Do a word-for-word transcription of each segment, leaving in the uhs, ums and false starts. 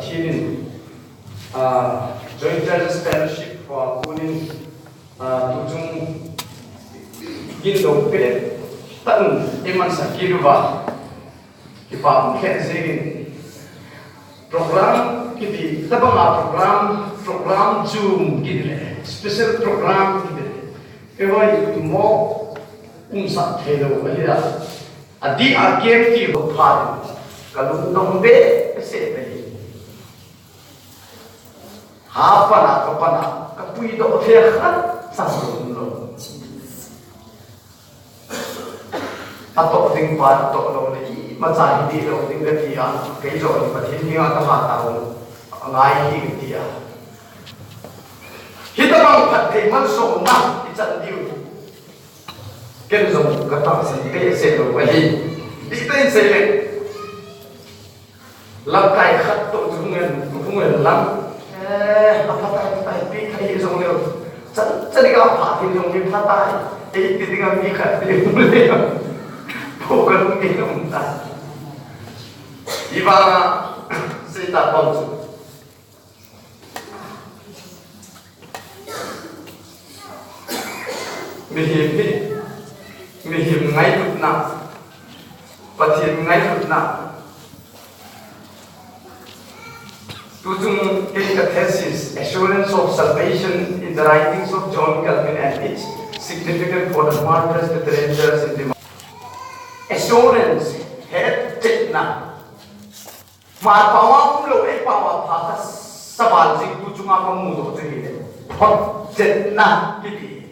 Pathen in, ah, Joint Treasures Fellowship ho a konin, ah, tuchung gin lo pe tan eiman sak kit uva, kipa um khen jingin, program kiti tabanga program, program chom kiti le special program kiti le, kei hoi mo um sak thei lo ahi a. Adih a kem ti ho phat in, ka lungdong behseh ahi. Ha pan a, ka pan a, ka puidoh thei khat cha lou. Atoh ding pa, atoh lou le, imacha hi dih lou ding kati a, kei jong hi Pathen henga ka hatah u, angai hi kati a. Hitabang phatthei malsomna i chan diu. Ken jong ka tahsan behseh lou ahi. Dih tah in sei le. Lamkai khat toh chu hung en, hung en lang. Eh, aphatai, tai, pi thei jong leu. Chan, chan ding a pha thei jong hi phatai. Ei ti ding a mi khat ti hung leu. Phu ka lung ei um ta. Ivang a, sei ta bang chu. Mihem hi, mihem ngailutna, Pathen ngailutna. Tuchung kei ka thesis, Assurance of Salvation in the Writings of John Calvin and Its Significance for the Hmar Presbyterian Church in the Assurance, hetchetna. Hmar pao a umlou, ei pao a pha kasa val jing tuchunga ka mudoh chu hile, photchetna kiti.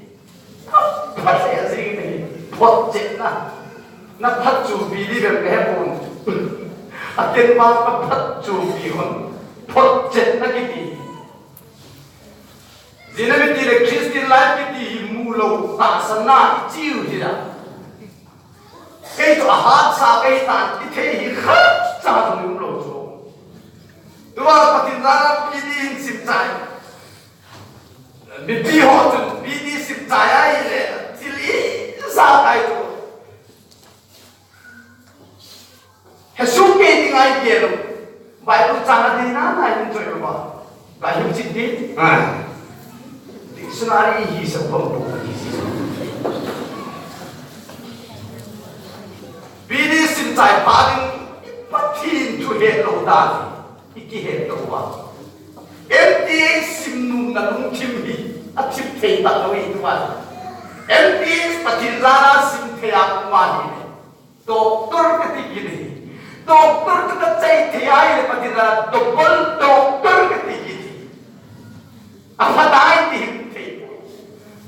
Phat lheh jing hi, photchetna. Na phatchupi di bem ka hepon. Aken vang ka phatchupi hon, photchetna kiti. Jina miti le Christian life kiti hi mulou tahsanna i chiu hi la. Kei chu ahatsa kei tan, i thei hi khatcha jong umlou chu. Tua Pathen jal a P D in sim chai. Mipi ho chun P D sim chai ahile, thil ijat ahi chu. Hesoh kei ding ahi kei lou. Bible chang a ding na, na hin choi ba. Ka hin chin ding. Ah. Dictionary hi sa bang bang hi si. P D sim chai pha ding, Pathen thu het lou dan. I kihet lou va. M T A sim nom na lungthim hi, athim thei ta lou hi tu va. M T A Pathen jal a sim thei a um ahi. Doctor kati kit hi. Doctor chu ka chai thei ahile Pathen jal a double doctor kati kit hi. Aphatai ti hi thei.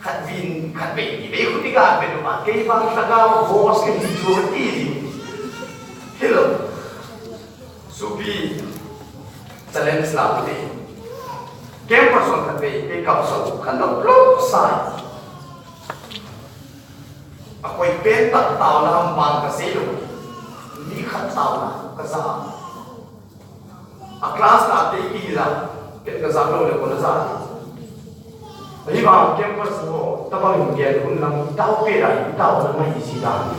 Khatvei, khatvei ni vei khu ti ka pe lou va. Kei vang lhagao boss kahi chu ti hi. Hello. Sopi challenge la te. Campus on khatvei, kei kap so khan lou lou sai. Akoi pen tah taona ham vang kasei lou. Mi khat taona kaja. A class la te kila, ken kaja lou le kona ja. Ahivang campus ho, tabang in gel hun lang, itao pet a, itao na mai si dan.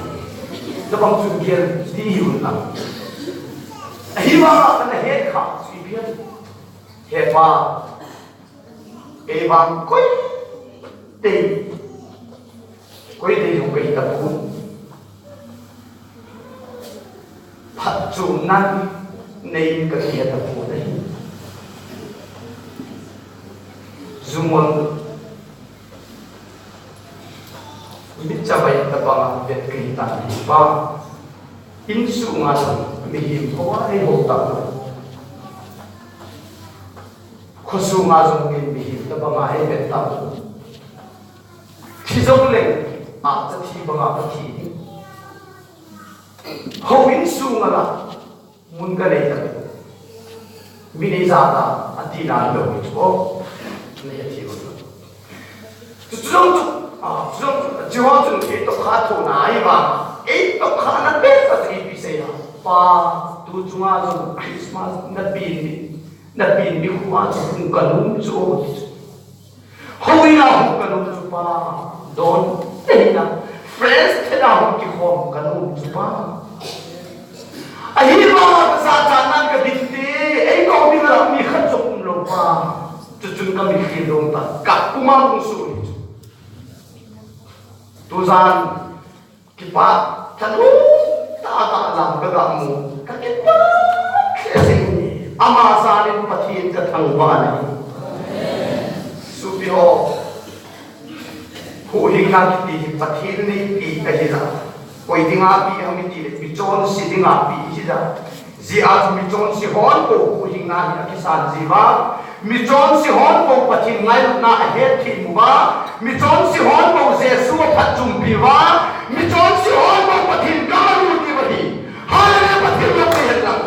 Tabang chun gel di hun lang. Ahivang a kana het kha, sui pian. He pa, Kei vang koi tei, koi tei jong kahi tapon. Phatchomna nei in kakihe tapon ahi. Jumol, mitcha bai tabang a vet kahi tan ahi pa. Insunga jong mihem hoa eiho talou. Khosunga jong min mihem tabanga eivet talou. Thi jongleng, acha thi banga kathi ding. Houin sunga la mun kanei talou. Mi nei jat a, ati nalou hi chu. Nei athi lou. Chu, chu jong chu, a, chu jong chu, chu ho chun ei tokha thouna ahi vang. Ei tokhana pen tah chu ipi sei ham. Pa, tu chunga jong Christmas na pin ni, na pin ni khu a chu hung kanom chu. Houin a hung kanom chu pa. Don te na. Friends te na hung kikhom kanom chu pa. Ahivang a kasa chan nan kading te, ei kou ding la Chun ka mitlhi dong ta, ka puma hung su hi chu. Tujan kipah thalung tah tah lam ka ga mu, ka kipah lheh jeng. Ama jal in Pathen ka thangvah ahi. Sopi ho, huhhingna kiti hi Pathen in eipeh ahi jeh a, koi dinga pe ham iti le, michonse dinga pe ahi jeh a. Hijeh a chu michonse hon bou huhhingna hi akisan jiu va. Michonse hon bou Pathen ngailutna ahet thei uva. Michonse hon bou Jesu aphatchompi uva. Michonse hon bou Pathen gam alut diu ahi. Hallelujah, Pathen loupi hen lang.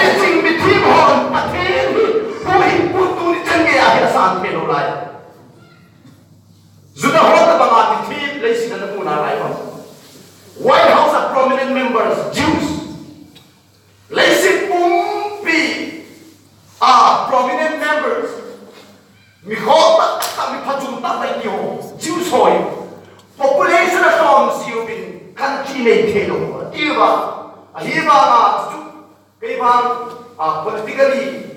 Miching mithem hon Pathen hi huhhingpu tuni chan geiya hi asan thei lou lai. Juda ho tabang a mithem leiset a namu nalai ham? White House a prominent members, Jews. Leiset pumpi a prominent members, mi khoh tah tah, mi phachom tah tah ti ho, Jews ho hi population a lhomse uvin country nei thei lou ati uva. Ahivanga chu kei vang, ah, politically,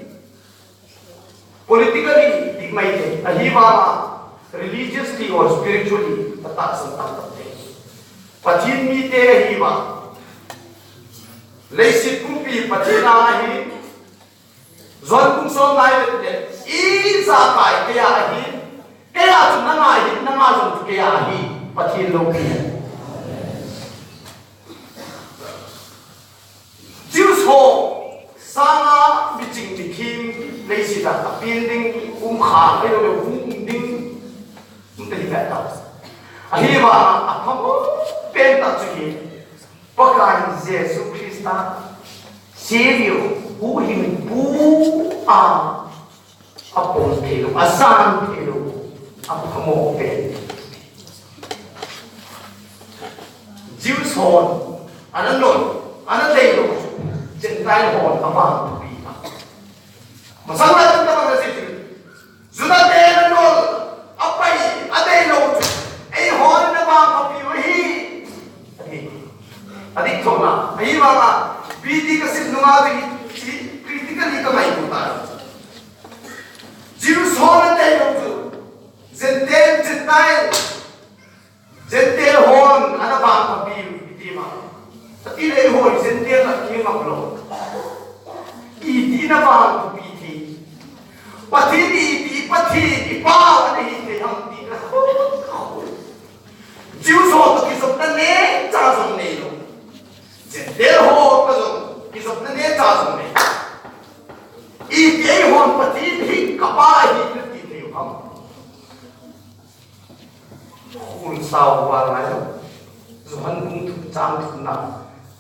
politically dik mai thei, ahivanga religiously or spiritually atahsan tam tam thei. Pathen mite ahiuva, leiset pumpi Pathen a ahi. John bung som ngai le le, ijakai keiya ahi, keiya chu nanga ahi, nanga jong chu keiya ahi, Pathen loupi. Jews ho sanga miching mithem leiset a apen ding, um kha, ahilou le hung um ding, um te hi ka ta. Ahivanga aphamo pen tah chu hi, Pakai Jesu Christa, Savior, huhhingpu a apom thei lou, asan thei lou, aphamo pen. Jews hon ana nol, ana dei lou, Gentile hon avangphapi ta. Masang lai tah tah bang ana sei chu. Juda te ana nol, apai, adei lou chu, eihon ana vangphapi u ahi. Ati. Adik thona, ahivanga, B D ka sim nunga hi, hi critically ka ngaito tai. Jews hon adei lou chu, Gentile, Gentile, Gentile hon ana vangphapi u iti ma. Ati le eiho Gentile na kingap lou. Iti na vangphapi thei. Pathen iti, Pathen i pao ana hi thei ham ti na. Jews ho toh kijopna neocha jong nei lou. Gentile ho toh jong kijopna neocha jong nei. Iti eihon Pathen hi ka pa ahi na ti thei u ham? Khul sao val ngai lou. Johan bung thum chang thumna.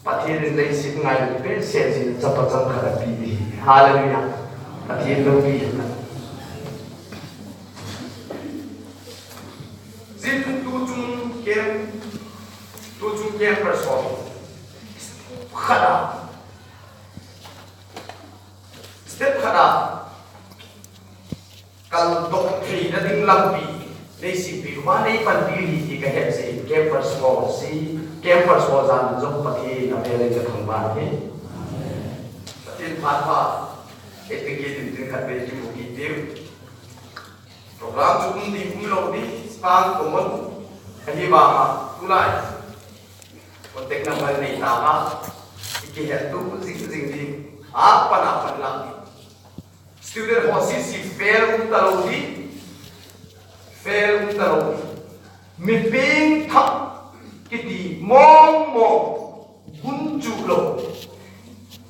Pathen in leiset ngailut behseh jin chapa changkhat ape. Hallelujah. Pathen loupi hen lang. Jin tu chung kem, tu chung kem person. Khat a. Step khat a. Kaldoh theina ding lampi nei sempeh uva nei panpi u ahi ti ka het jeh in campers ho si, campers ho jal in jong Pathen avel in ka thangvah e. Pathen phat pha, ei pe kit in tin khat vei kimu kit diu. Program chu um ding um lou ding, spang common, ahivanga, tulai. Contact number nei tauva, i kihet tu jing jing ding, apan apan lang ding. Student ho sese fail um talou ding, fail um talou ding. Mi pengthah kiti mong mong, gunchu lou,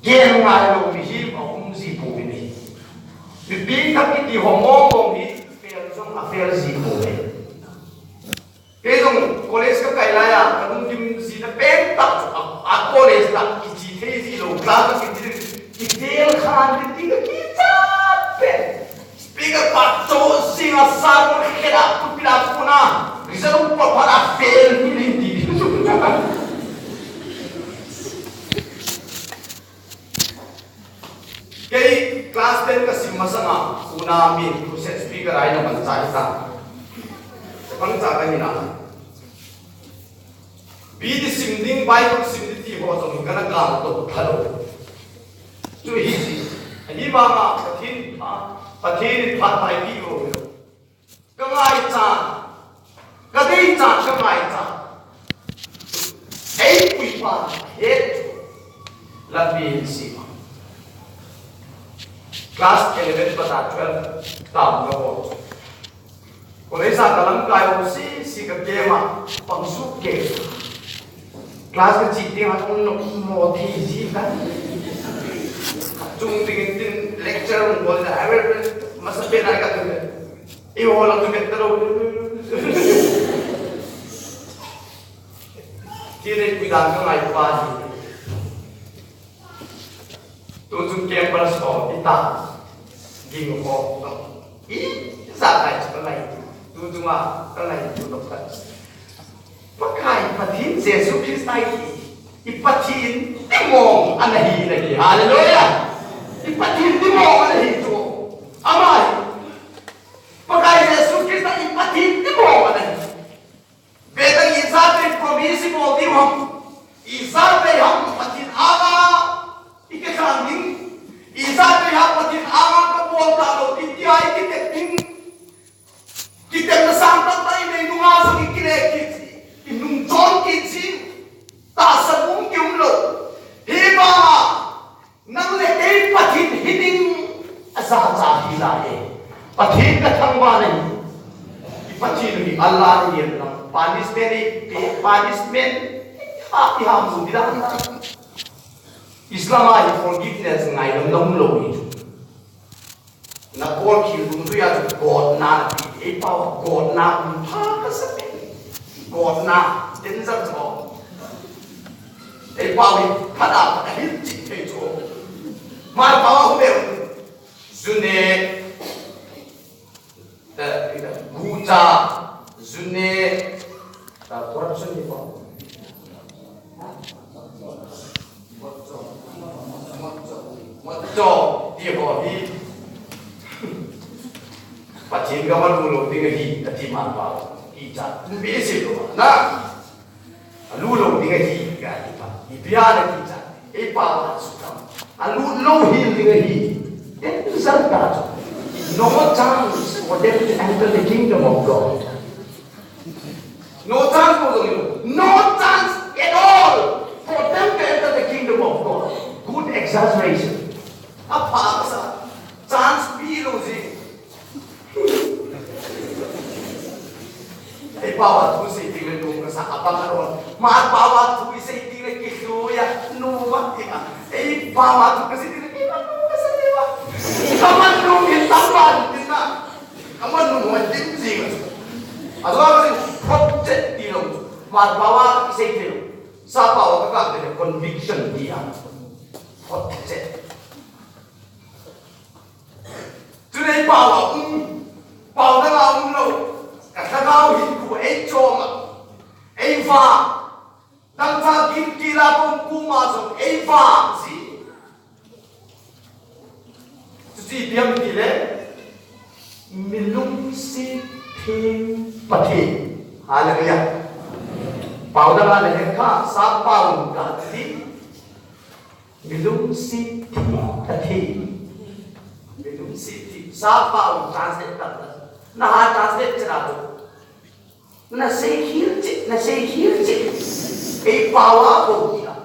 gen ngai lou mihem aum ji pouvin ahi. Mi pengthah kiti ho mong mong hi fail jong a fail ji pouve. Kei jong college ka kai lai a, ka lungthim jina pen tah chu a, a college tah kiche thei ji lou, class a kiche, kichel khan kiti ka kichat pen. Speaker pa cho sing a sermon khet a pulpit a kon a, result pa pa a fail ni ni ti. Kei class ten ka sim masang a, una min crusade speaker a ina manchah hita. Chapang cha ka hina. B D sim ding, Bible sim ding ti ho jong kana gal to thalou. Chu hi ji. Ahivanga Pathen pha. Pathen in phat mai pi o. Ka ngaicha. Ka deicha, ka ngaicha. Ei puipa, he. Lampi in si ma. Class eleven pata twelve tam ka bol. College a ka lamkai ho si, si ka kema, pang su ke. Class ka chi ting a ong no mo thi ji ka. Chung ting tin lecture ong bol da, masa pe na ka tu. I ho la tu ke ta lo. Ti le ku dan ka ngai pa ji. Tu chung campus ho, i ta. Ging ho. I, sa kai chu ka ngai. Tu chung a, ka ngai tu lo ka. Pakai Pathen Jesu Christa hi, i Pathen timong ana hi na hi. Hallelujah. I Pathen timong ana hi chu. Ama hi. Pakai Jesu Christa i Pathen timong ana hi. Beta i sa te promise bol diu ham. I sa te ham Pathen anga. I ke khang ding. I sa te ham Pathen anga ka bol ta lo. I ti ai ki te ding. Kitepna sang tah tah i nei nunga jong i kile kit ji, i nung chon kit ji, tahsan um ki um lou. Hi vang a, nang le kei Pathen hi ding a jacha hi lai e. Pathen ka thangvah na hi. I Pathen hi Allah ni en lang. Punishment i pe, punishment i ha, i ha mu di lang. Islam a hi forgiveness ngai lam na um lou hi chu. Na kol khil dungjuia chu gotna na ti, ei pao a gotna um pha ka sa pen. Gotna, danger chu. Ei pao hi phat a phat a hil chih thei chu. Mar pao a hung leu. Ju ne, eh, gucha, ju ne, ah, corruption ni pao. Motcho, ti ho hi. Pathen gam a lu lou ding ahi, ati ma pa. Kicha, tu be se lo na. A lu lou ding ahi, ka ti pa. I bia na kicha. Ei pao a chu tam. A lu lou hel ding ahi. Ten sal ta chu. No chance for them to enter the kingdom of God. No chance for them. No chance at all for them to enter the kingdom of God. Good exaggeration. Apha sa chance pi lou ji. Ei pao a thu sei ti le nung ka sa a pang a ron. Ma pao a thu sei ti le ki thu ya nu ma ti ka. Ei pao a thu ka sei ti le ki ma nu ka sa ni ma. Ka man nu ki ta ma ni na. Ka man nu mo dim ji ka. A zo ka sei phot che ti lo. Ma pao a sei ti lo. Sa pao a ka ka le conviction ti a. Phot che. Chun ei pao a um, pao dang a um lou, ka lhagao hinkho ei chom a, ei vang, dangchah gilkel a kong kum a jong ei vang ji. Chuche ipi ham ti le, mi lungset theng Pathen. Hallelujah. Pao dang a le he kha, sa pao ka ti. Mi lungset theng Pathen. Mi lungset theng. Sa pao translate ta. Na ha translate chera to. Na sei hil che, na sei hil che. Ei pao a ko hi a.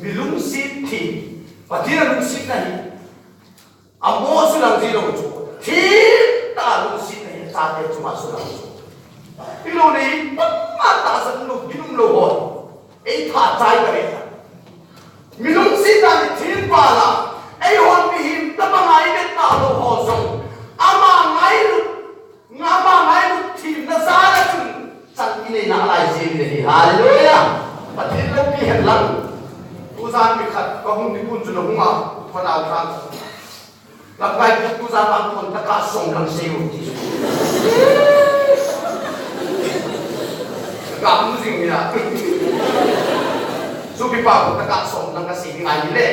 Mi lungset theng. Pathen a lungset na hi. Amo sulang ji lou chu. Thil ta lungset na hi chate chunga sulang chu. Hilou le, pama tahsan lou, ginum lou ho. Ei tha chai ta ve. Mi lungset na hi thil pa la. Ei hon mihem tabang a i vet ta lou ho jong. Ama ngailut Ngama ngailut themna jal a chun chan i neina lai jeng ding ahi. Hallelujah. Pathen loupi hen lang. Tujan mi khat ka hung ding un chun a hung a, khonau khan. Lamkai tujan bang kon taka som lang sei u ti. Ka mu jing ya. Supi pa kon taka som lang ka sei ngai le.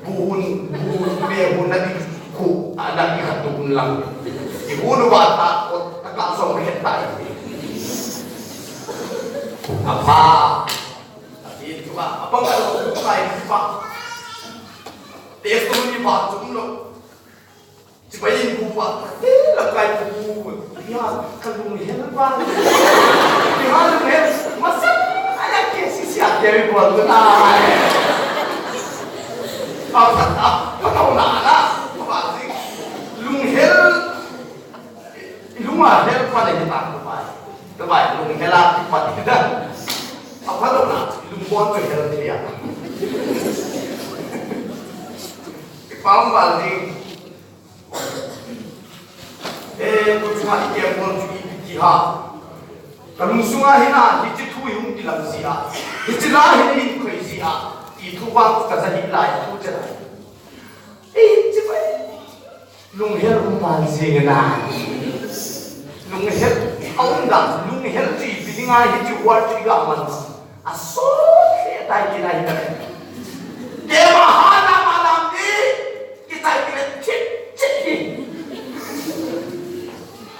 Bun, bun, me bun na di ku, a na di khat tu bun lang. Di bun wa ta, o ta ka song me ta. Apa? Ati tu ba, apa ka tu kai pa? Testimony ba tu lo. Pai in bu pa, te la kai bu. Ya, ka lunghel pa. Ti ha lunghel, masa, aya ke si si a ke mi bol tu na. Pa pa pa pa na na, pa pa si. Lunghel, i lung a hel pa le ta ko pai. Te pai, lunghel a ti pa ti da. A pa lo na, lung bon to hel ti ya. Pam ba ding. Eh, ko chunga i kembol chu ipi ti ham. Ka lungsunga hin a, hiche thu hi hung kilang jia. Hiche la hi hin khoi jia. Ti thu vang chu ka ja hi lai thu che lai. Eh, hiche pai. Lunghel um val jing na. Lunghel, a um dan, lunghel chu ipi dinga hiche word chu i ga man. A sot le tai kina hi ta. Keima hana malam di, kitai kile chit chit hi.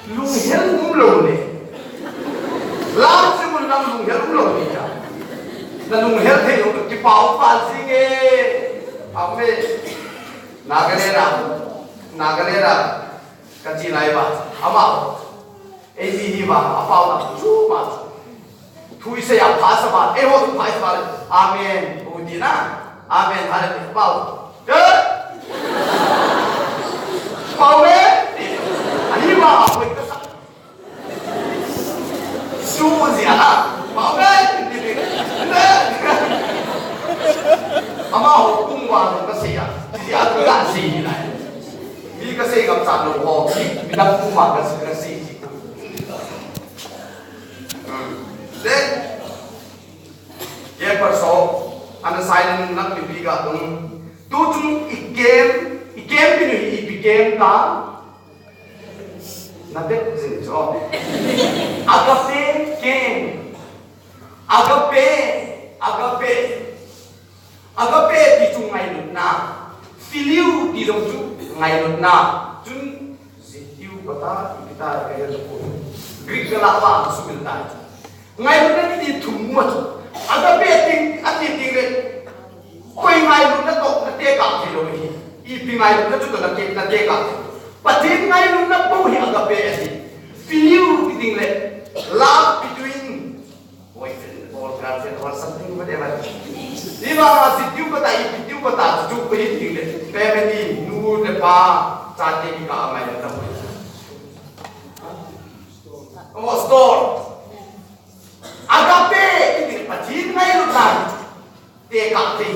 Lunghel um lou le. Lam si mun lam lunghel um lou le ja. Na lunghel thei lou, kipao pa si nge. Amen. Nagalela, Nagalela, ka chi lai ba. Ama. Ei, mi hi vang, a pau na chu ma. Thu i sei a pha sa ba, ei ho thu pha sa ba. Amen. U ti na. Amen. Hallelujah. Pau. Eh? Pau le. Ani ma a poi ka sa. Su mo sia ha. Pau le. Ama ho kung wa ka sei a. Ti a tu la sei ni lai. Mi ka sei ngam cha lo ho. Mi, mi dang kung wa ka sei, ka sei. Then, ye person, ana silent lang ni biga tung. Tu tung ikem, ikem pinu ipi kem ta. Na te zin cho. Agape kem. Agape, agape. Agape ti chu ngailutna, phileo ti jong chu ngailutna, chun Ziteu kata, ipi ta, ka hel ko. Greek ka la pa, sumil ta. Ngailutna ti thum ma chu. Agape ti, ati ti le. Koi ngailutna toh, na tekah thei lou hi. Ipi ngailutna chu toh na ke, na tekah thei. Pathen ngailutna bou hi agape ahi. Phileo ti ding le. Love between Boyfriend or girlfriend or something, whatever. Iba ma Ziteu kata, ipi Ziteu kata, chu ko hi ti le. Family, nu le pa, chate kikah a ngailutna. Oh, store. Agape, ti le Pathen ngailutna. Tekah thei.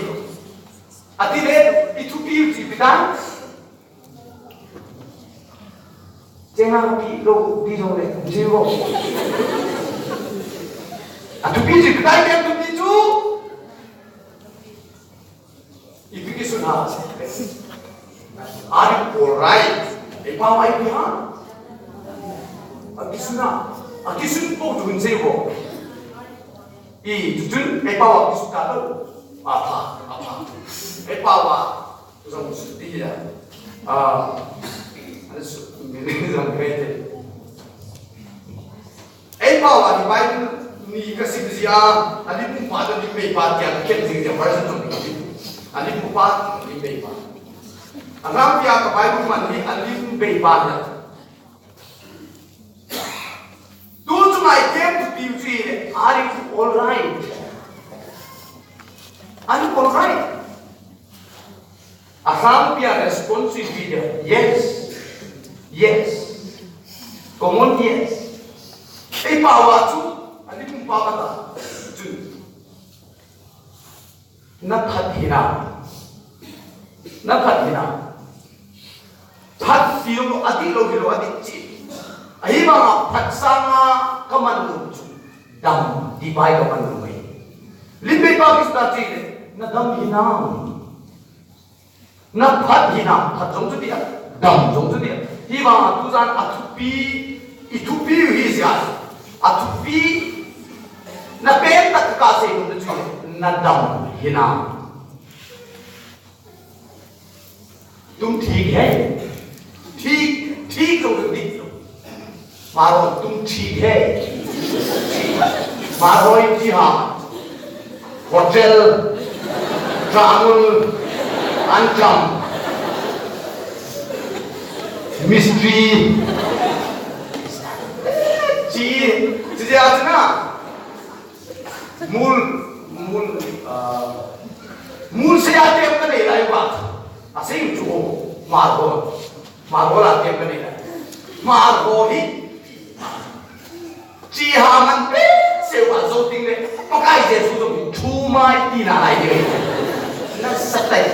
Ati le, i thupi u chu ipi ta. Chenga pi lo pi lo le, ji lo. A thupi ji kai ke thupi chu. Ipi kisun ham. Are you all right? Eipao ipi ham. A kisun ham. A kisun po tu hin ji lo. I, tu chun, eipao a kisun ta lo. Apha, apha. Eipao a Jong su ti ya. Ah, ani su, mi ni jong kai te. Eipao a ni Bible ni ka sim jia, ani pum pa to ni mei pa tia ka ken jing jia version jong ni. Ani pum pa ni mei pa. Alam pia ka Bible man ni ani mei pa ya. Tu chunga ikem thupi u chu, are you all right? Are you all right? Alam pia response chu ipi dia? Yes. Yes. Common yes. Eipao a chu, ani pum pa kata. Chu. Na phat hinam. Na phat hinam. Phat ti jong adih lou hilou adih cheh. Ahivanga phat sanga ka man nom chu dam ti pai ka man nom e. Lim bei pa Christa cheh le, na dam hinam. Na phat hinam, phat jong chu tia, dam jong chu tia. Hivanga tujan a thupi, i thupi u hi jia. A thupi, na pen tak ka sei nom na chu, na dam hinam. Tum thik hai. Thik, thik jong chu tia. Maro tum thik hai. Maro i ti ha. Hotel, travel, ancham. Mystery. Chi, chi dia chuna. Mul, mul, ah, mul se a tem ka nei lai ba. A sing chu ho, mar ho. Mar ho la tem ka nei lai. Mar ho hi. Chi ha man pe se wa zo ting le. Pakai Jesu zo thu mai ti na lai de. Na sa tai.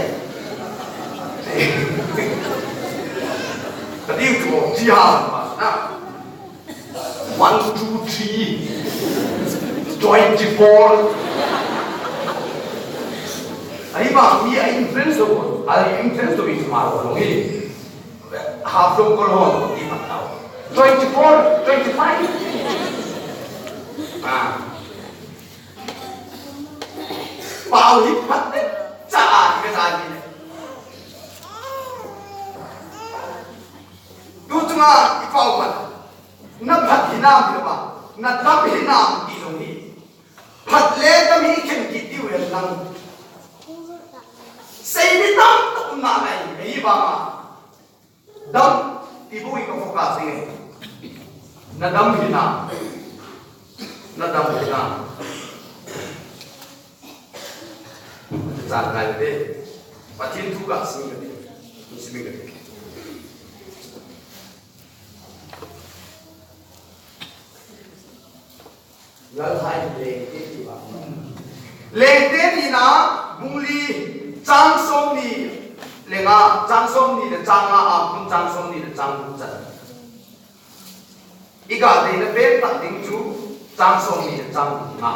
Ka diu chu ho, chi ha man ba. Na. One, two, three, twenty-four. Ahi ba, mi a influence lo, a influence lo is ma lo, hi. Half lo ko lo, di ma tao. Twenty-four, twenty-five. Ah. Pau hi phat te, cha a, ka cha ni. Tu chunga i pau phat. Na phat hinam ti ba, na dam hinam ti jong hi. Phat le dam hi khen kit diu hen lang. Seini tamtah um nalai, ahi vanga. Dam ti bu i ka focus ding e. Na dam hinam. Na dam hinam. Chan ngai te. Pathen thu ka sim ka ti. Sim ka ti. Lalhai Lengte ti ba. Lengte nina bung li chang som ni le nga, chang som ni le chang nga a kon chang som ni le chang gup chan. I ga deina pen tah ding chu chang som ni le chang nga.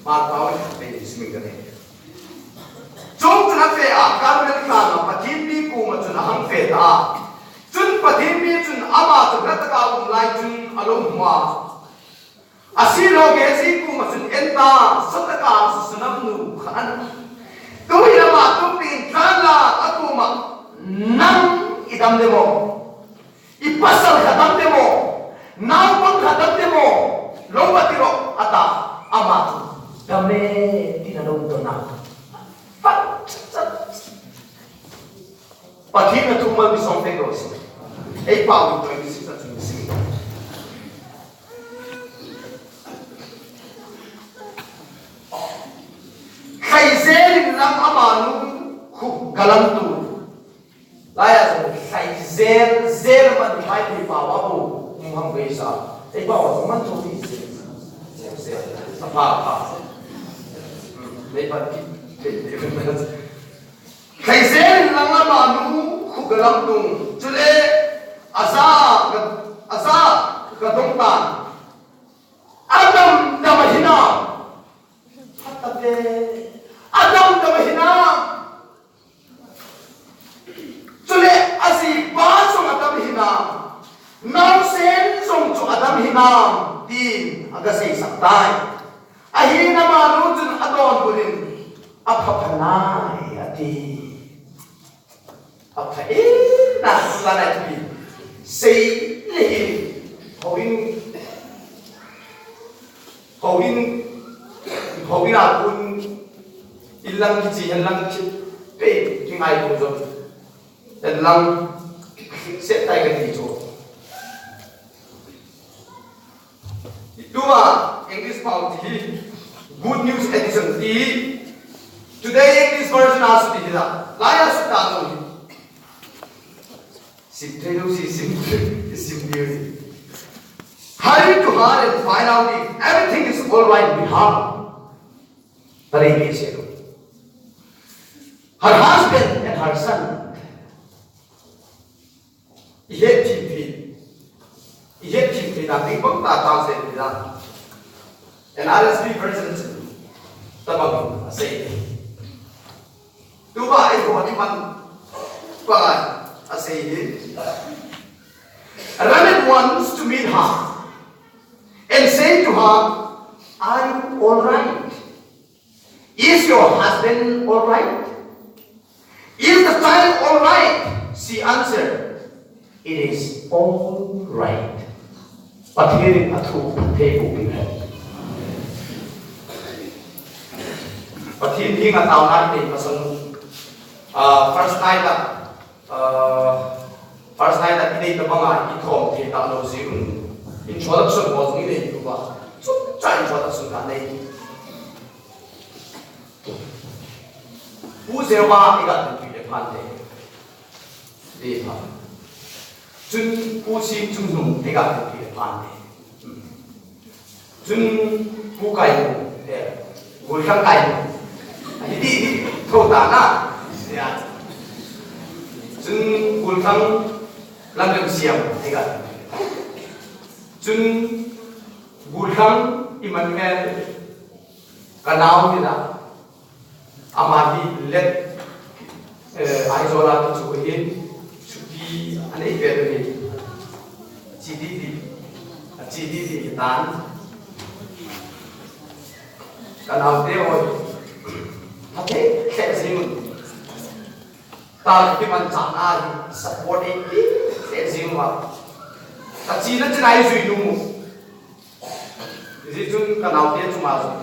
Mar pau ni pe ni sim ka ni. Chung chun a fe a, Karmel kanga Pathen mi koma chun a hang fe ta. Chun Pathen mi chun ama chu na taka um lai chun a lo hmu a. A silo Gehazi koma chun en ta, sa taka susunam nu khat ana. Tu hi ama tum ding tlan la a koma nang i dam le mo. I pasal khat dam te mo, naupang khat dam te mo, lo ba ti ro, ata, ama tu, dam le, ti na lo to na. Pathen na tu mal mi song pe ko si. Ei pa u to si sa tu si. Khai zel in lang ama nu khu galam tu. Laiya jong lhai zel, zel man lhai pui pa wa bu, um ham gei sa. Ei pa wa jong man jong ti zel. Zel, zel. Sa pa, pa. Hmm, nei pa ti, ti, ti. Lhai zel in lang ama nu khu galam tung. Chule, aza, aza, gadong tan. Adam, dam a hinam. Phat ta te. Adam, dam a hinam. Chule ajipa jong adam hinam, naosen jong chu adam hinam, tin aga seisak tai. Ahin amanu chun adonbut in, apha pha nai, ati. Apha e, na sa nai ti. Sei le hi, houin, houin, houin a kon, Inlang kichi, inlang kichi, pe, kingai ko jong. Inlang, se tai kati chu. Tua, English pau ti hi, Good News Edition ti hi, Today English Version a su ti hi la, laiya su ta jong hi. Sim thei lou si sim, sim diu hi. Hurry to her and find out if everything is all right with her. Pare ke se. Her husband and her son. I het thim thei. I het thim thei na ding bang ta ta se ni la. N R S V version tabang a sei. Tuba ei ho ni man pa a sei hi. Ramesh wants to meet her and say to her, "Are you all right?" "Is your husband all right? Is the child all right?" She answered, "It is all right." Pathen in athu phatthei boh peh hen. Pathen henga taona i nei masang, ah, first night a, ah, First night a i nei tabang a i thom thei talou jeh un. Introduction bol jong i nei uva. Chomcha introduction kanei. Pu Jeremiah i ga tupeh le phante. Ve pha. Chun Pu Simchungnung i ga tupeh le phante. Chun Pu Kaimung, eh, Gulthang Kaimung. Hiti, hiti, tho ta na. Ya. Chun Gulthang Lamremsiam, i ga. Chun Gulthang Emmanuel, ka nao hi la. Ama hi let, eh, Aizawl a chu hin, chuti anei ve ve ni. Chi di di. Chi di di tan. Ka nao te hoi. Pha te, te jing un. Ta kimanchahna hi support e ti, te jing uva. Ka chi na chi na i jui nu mu. Hijeh chun ka nao te chunga jong.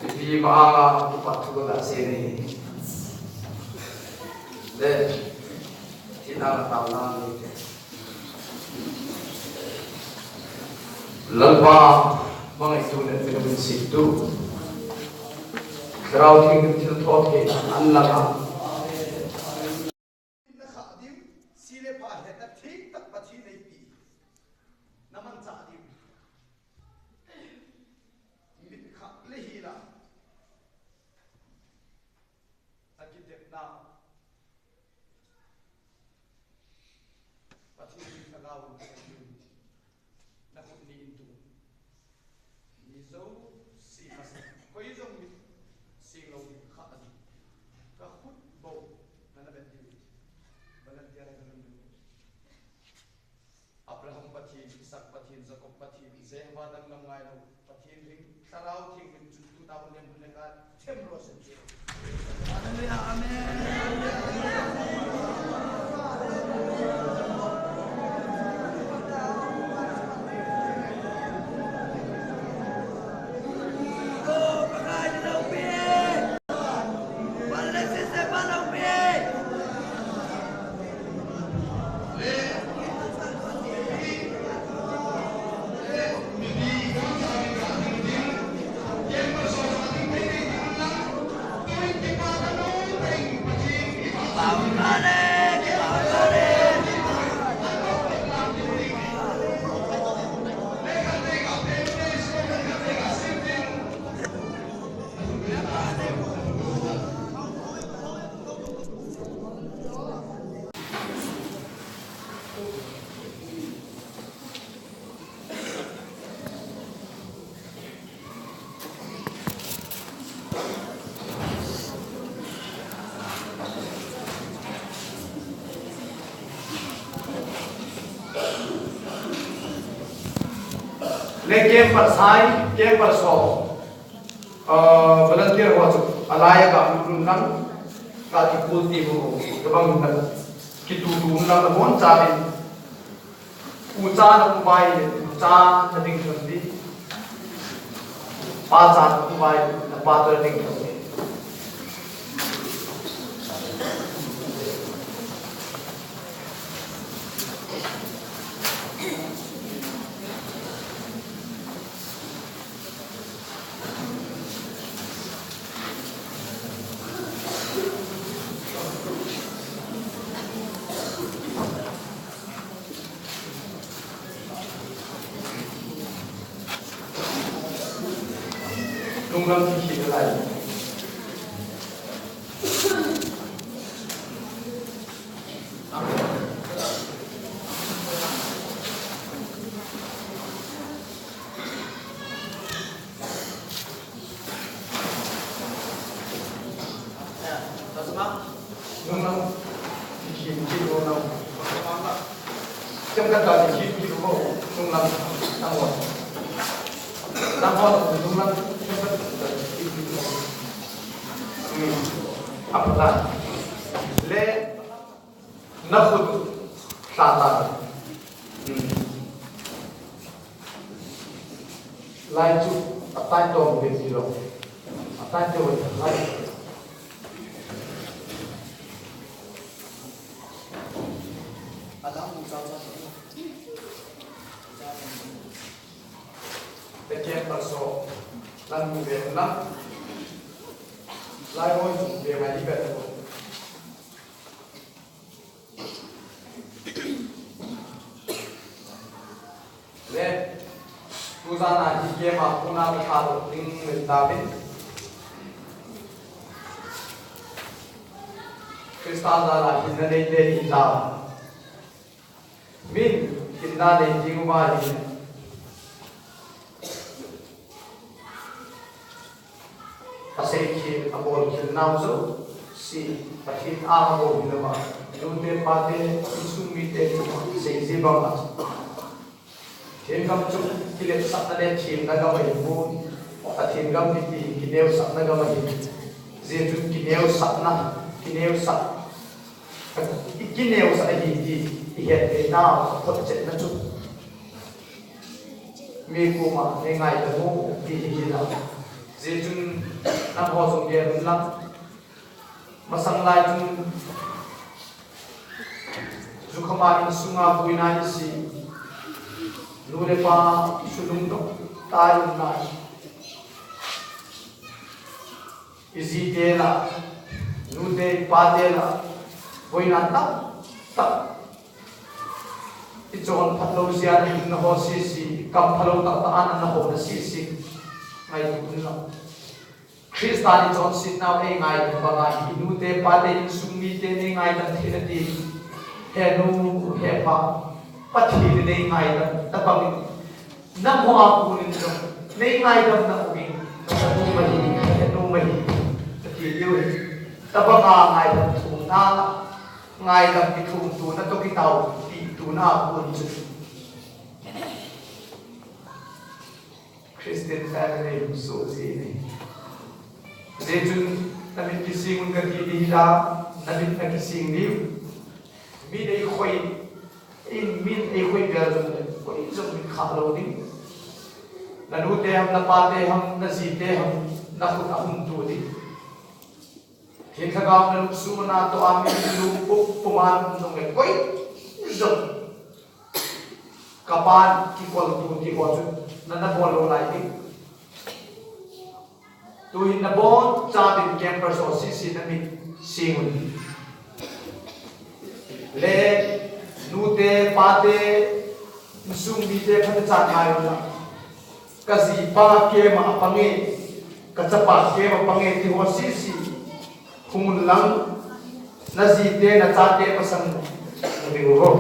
Ipi ma anga upa thu ka sei ni. Le, thina la tao na ni. Lalpa, mangai tu le, tu le min si tu. Thlarau Thienghlim thilthot thei an la na. Na kha diu, si le pha hetna thei tak Pathen nei pi. Na manchah diu. Mit kha le hi la. A kidepna. Pathen in a gao in a kidep. Na khut ni in tung. Ni jouse kha sa. Koi jong mit sing lou ding kha a ding. Ka khut bou. Na na bet diu. Volunteer a ka lum diu. Abraham Pathen, Isaac Pathen, Jacob Pathen, Jehovah dang lam ngai lou, Pathen ring, Thlarau Thienghlim chun tuta hun lem hun le ka them ro sen che. Hallelujah, amen. Le camper sai, camper so. Ah, volunteer ho chu, alai a ka lulun lang, ka kipul ti ho, tabang lang, kitu tu lang, na bon cha din. U cha na u bai, u cha na ding thon di. Pa cha na u bai, na pa cha na ding thon di. Lunglam thi thi lai. Le, na khut lha ta. Hmm. Lai chu a tai tom ve ti lo. A tai te ve ta lai. Te camp paso lang mu ve lang. Lai hoi chu ve mai di ve ko. Le, tu jana hi kema puna ka tha ding le ta bin. Krista jana hi na nei te hi ta. Min, hinna nei ding uva hin. Asei khel, abol khel nau jouse, Pathen a abol hilou va. Nute pate, insung mite chu, sei ji banga. Pathen gam chu, kiletsahna le themna gam ahi pon. Pathen gam kiti, kineosahna gam ahi. Hijeh chun kineosahna, kineosah. I kineosah ahi ti, i het theina, photchetna chu. Mi koma, nei ngaidam u, ti hi hinam. Hijeh chun, nangho jong gel un lang. Masang lai chun, jukhama insunga boina isi. Nu le pa, sunung dong, tai um lai. I jite lah, nute, pate lah, boina tamtah. I chonphat lou jeh a na hing na ho sese, kam phalou tah tah a na ho na sese. Ngaito un lang. Christa in i chonsetnau ei ngaidam banga hi, i nute, pate, insung mite nei ngaidam theina ti. He nu, he pa, Pathen in nei ngaidam, tabang in. Nangho a konin jong, nei ngaidam na um in, na nu mahi, na nu mahi, kati diu ahi. Tabanga ngaidam thumna, ngaidam kithum tuna toh kitao, ti tuna a kon chu. Christian family hung soh ji ahi. Hijeh chun, na mit kising un kati ding hita, na mit na kising diu. Min eikhoi, in min eikhoi bel jongle, koi jong min khah lou ding. Na nute ham, na pate ham, na jite ham, na khut a hung tu ding. Hin lhagao na lungsuh na toh a min lungpum pum a na um jongle, koi jong. Ka pan kikoltu ti ho chu, na, na bol lou lai ding. Tuhin na boncha din campers ho sese na mit sing un. Le nute, pate, insung mite phatechan ngai un lang. Ka jipa kema apang e, ka chapa kema apang e, ti ho sese. Hung un lang, na jite, na chate masang, na ding u ho.